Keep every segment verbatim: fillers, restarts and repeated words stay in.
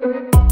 Seven,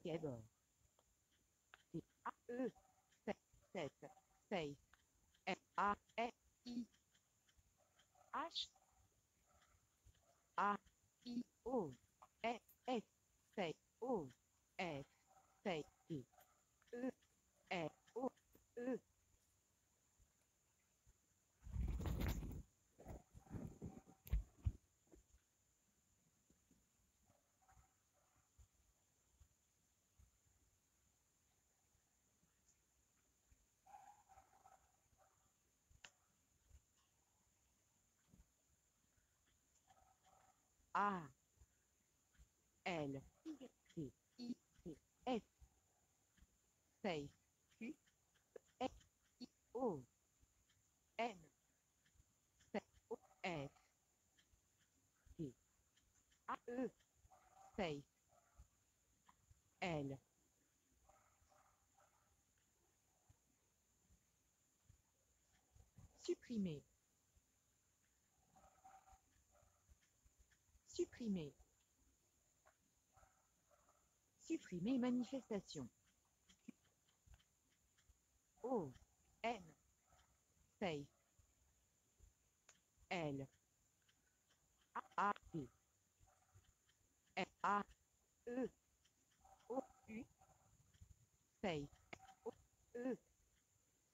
together. A E, sept, sept, seis. F, A, F, I, H, A, I, O, S, S, seis, O, S, seis, E, E, O, E. A, L, Y, T, I, T, S, seis, Q, S, I, O, N, seis, O, S, T, A, E, seis, L. Supprimer. Supprimer. Supprimer manifestation. O, N, seis, L, A, A, T, F, A, E, O, U, fèy, O, E,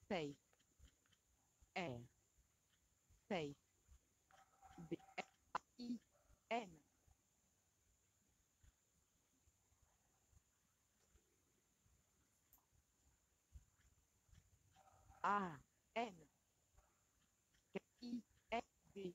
fèy, R, fèy, B, F, I, N. A, N, I, N, D,